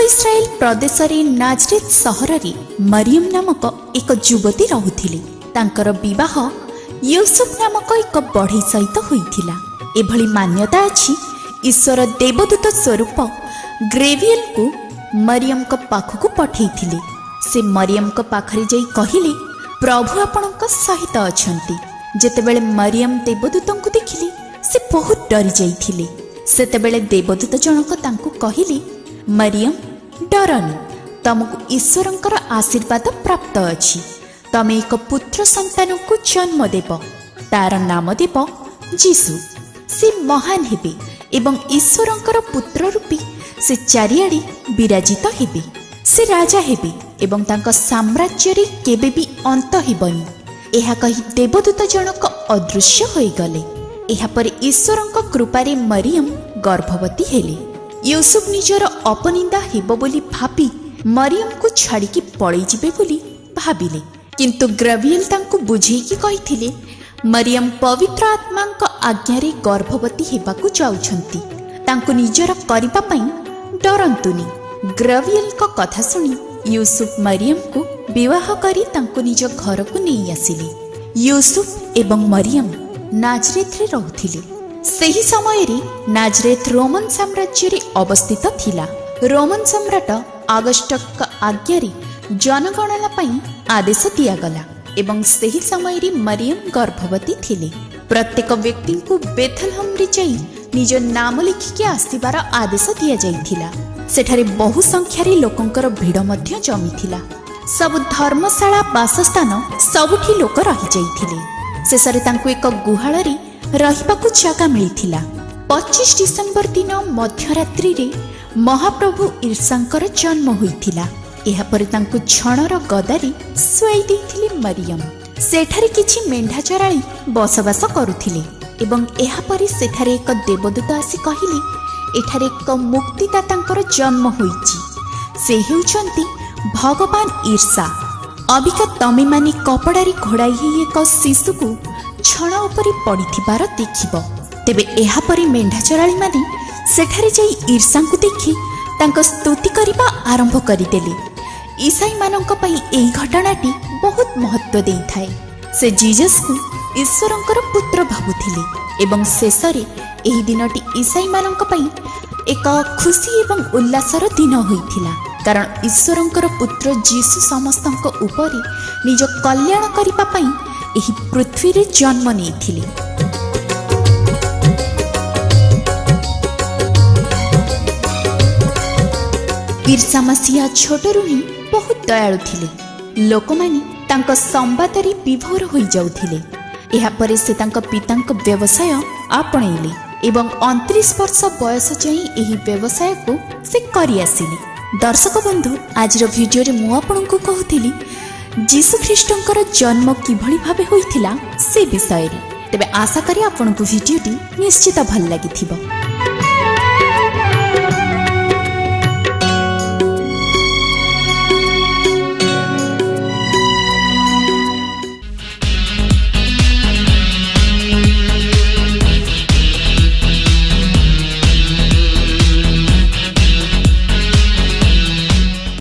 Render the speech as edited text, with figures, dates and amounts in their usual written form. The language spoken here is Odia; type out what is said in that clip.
ଇସ୍ରାଏଲ ପ୍ରଦେଶରେ ନାଜରେତ ସହରରେ ମରିୟମ ନାମକ ଏକ ଯୁବତୀ ରହୁଥିଲେ। ତାଙ୍କର ବିବାହ ୟୁସୁଫ ନାମକ ଏକ ବଢ଼େଇ ସହିତ ହୋଇଥିଲା। ଏଭଳି ମାନ୍ୟତା ଅଛି, ଈଶ୍ୱର ଦେବଦୂତ ସ୍ୱରୂପ ଗ୍ରେଭିଏଲଙ୍କୁ ମରିୟମଙ୍କ ପାଖକୁ ପଠେଇଥିଲେ। ସେ ମରିୟମଙ୍କ ପାଖରେ ଯାଇ କହିଲେ, "ପ୍ରଭୁ ଆପଣଙ୍କ ସହିତ ଅଛନ୍ତି।" ଯେତେବେଳେ ମରିୟମ ଦେବଦୂତଙ୍କୁ ଦେଖିଲେ, ସେ ବହୁତ ଡରି ଯାଇଥିଲେ। ସେତେବେଳେ ଦେବଦୂତ ଜଣକ ତାଙ୍କୁ କହିଲେ, "ମରିୟମ, ଡରନି। ତମକୁ ଈଶ୍ୱରଙ୍କର ଆଶୀର୍ବାଦ ପ୍ରାପ୍ତ ଅଛି। ତମେ ଏକ ପୁତ୍ର ସନ୍ତାନକୁ ଜନ୍ମ ଦେବ। ତାର ନାମ ଦେବ ଯୀଶୁ। ସେ ମହାନ ହେବେ ଏବଂ ଈଶ୍ୱରଙ୍କର ପୁତ୍ର ରୂପେ ସେ ଚାରିଆଡ଼େ ବିରାଜିତ ହେବେ। ସେ ରାଜା ହେବେ ଏବଂ ତାଙ୍କ ସାମ୍ରାଜ୍ୟରେ କେବେ ବି ଅନ୍ତ ହେବନି।" ଏହା କହି ଦେବଦୂତ ଜଣକ ଅଦୃଶ୍ୟ ହୋଇଗଲେ। ଏହାପରେ ଈଶ୍ୱରଙ୍କ କୃପାରେ ମରିୟମ ଗର୍ଭବତୀ ହେଲେ। ୟୁସୁଫ ନିଜର ଅପନିନ୍ଦା ହେବ ବୋଲି ଭାବି ମରିୟମକୁ ଛାଡ଼ିକି ପଳେଇଯିବେ ବୋଲି ଭାବିଲେ। କିନ୍ତୁ ଗ୍ରଭିଏଲ ତାଙ୍କୁ ବୁଝେଇକି କହିଥିଲେ, ମରିୟମ ପବିତ୍ର ଆତ୍ମାଙ୍କ ଆଜ୍ଞାରେ ଗର୍ଭବତୀ ହେବାକୁ ଯାଉଛନ୍ତି। ତାଙ୍କୁ ନିଜର କରିବା ପାଇଁ ଡରନ୍ତୁନି। ଗ୍ରଭିଏଲଙ୍କ କଥା ଶୁଣି ୟୁସୁଫ ମରିୟମକୁ ବିବାହ କରି ତାଙ୍କୁ ନିଜ ଘରକୁ ନେଇ ଆସିଲେ। ୟୁସୁଫ ଏବଂ ମରିୟମ ନାଜରେଥରେ ରହୁଥିଲେ। ସେହି ସମୟରେ ନାଜରେଥ ରୋମନ ସାମ୍ରାଜ୍ୟରେ ଅବସ୍ଥିତ ଥିଲା। ରୋମନ ସମ୍ରାଟ ଅଗଷ୍ଟଙ୍କ ଆଜ୍ଞାରେ ଜନଗଣନା ପାଇଁ ଆଦେଶ ଦିଆଗଲା ଏବଂ ସେହି ସମୟରେ ମରିୟମ ଗର୍ଭବତୀ ଥିଲେ। ପ୍ରତ୍ୟେକ ବ୍ୟକ୍ତିଙ୍କୁ ବେଥଲହମରେ ଯାଇ ନିଜ ନାମ ଲେଖିକି ଆସିବାର ଆଦେଶ ଦିଆଯାଇଥିଲା। ସେଠାରେ ବହୁ ସଂଖ୍ୟାରେ ଲୋକଙ୍କର ଭିଡ଼ ମଧ୍ୟ ଜମିଥିଲା। ସବୁ ଧର୍ମଶାଳା, ବାସସ୍ଥାନ ସବୁଠି ଲୋକ ରହିଯାଇଥିଲେ। ଶେଷରେ ତାଙ୍କୁ ଏକ ଗୁହାଳରେ ରହିବାକୁ ଜାଗା ମିଳିଥିଲା। 25 ଡିସେମ୍ବର ଦିନ ମଧ୍ୟରାତ୍ରିରେ ମହାପ୍ରଭୁ ଈଶାଙ୍କର ଜନ୍ମ ହୋଇଥିଲା। ଏହାପରେ ତାଙ୍କୁ ଛଣର ଗଦାରେ ଶୁଆଇ ଦେଇଥିଲେ ମରିୟମ। ସେଠାରେ କିଛି ମେଣ୍ଢା ଚରାଳି ବସବାସ କରୁଥିଲେ ଏବଂ ଏହାପରେ ସେଠାରେ ଏକ ଦେବଦୂତ ଆସି କହିଲେ, ଏଠାରେ ଏକ ମୁକ୍ତିଦାତାଙ୍କର ଜନ୍ମ ହୋଇଛି। ସେ ହେଉଛନ୍ତି ଭଗବାନ ଈଶା। ଅବିକା ତମେମାନେ କପଡ଼ାରେ ଘୋଡ଼ାଇ ହେଇ ଏକ ଶିଶୁକୁ ଛଣ ଉପରେ ପଡ଼ିଥିବାର ଦେଖିବ। ତେବେ ଏହାପରେ ମେଣ୍ଢା ଚରାଳିମାନେ ସେଠାରେ ଯାଇ ଈଶାଙ୍କୁ ଦେଖି ତାଙ୍କ ସ୍ତୁତି କରିବା ଆରମ୍ଭ କରିଦେଲେ। ଈସାଇମାନଙ୍କ ପାଇଁ ଏହି ଘଟଣାଟି ବହୁତ ମହତ୍ତ୍ୱ ଦେଇଥାଏ। ସେ ଜିଜସକୁ ଈଶ୍ୱରଙ୍କର ପୁତ୍ର ଭାବୁଥିଲେ ଏବଂ ଶେଷରେ ଏହି ଦିନଟି ଈସାଇମାନଙ୍କ ପାଇଁ ଏକ ଖୁସି ଏବଂ ଉଲ୍ଲାସର ଦିନ ହୋଇଥିଲା, କାରଣ ଈଶ୍ୱରଙ୍କର ପୁତ୍ର ଯୀଶୁ ସମସ୍ତଙ୍କ ଉପରେ ନିଜ କଲ୍ୟାଣ କରିବା ପାଇଁ ଏହି ପୃଥିବୀରେ ଜନ୍ମ ନେଇଥିଲେ। ଈଶା ମସିହା ଛୋଟରୁ ହିଁ ବହୁତ ଦୟାଳୁ ଥିଲେ। ଲୋକମାନେ ତାଙ୍କ ସମ୍ବାଦରେ ବିଭୋର ହୋଇଯାଉଥିଲେ। ଏହାପରେ ସେ ତାଙ୍କ ପିତାଙ୍କ ବ୍ୟବସାୟ ଆପଣେଇଲେ ଏବଂ 29 ବର୍ଷ ବୟସ ଯାଏଁ ଏହି ବ୍ୟବସାୟକୁ ସେ କରିଆସିଲେ। ଦର୍ଶକ ବନ୍ଧୁ, ଆଜିର ଭିଡ଼ିଓରେ ମୁଁ ଆପଣଙ୍କୁ କହୁଥିଲି ଯୀଶୁଖ୍ରୀଷ୍ଟଙ୍କର ଜନ୍ମ କିଭଳି ଭାବେ ହୋଇଥିଲା ସେ ବିଷୟରେ। ତେବେ ଆଶା କରି ଆପଣଙ୍କୁ ଭିଡ଼ିଓଟି ନିଶ୍ଚିତ ଭଲ ଲାଗିଥିବ।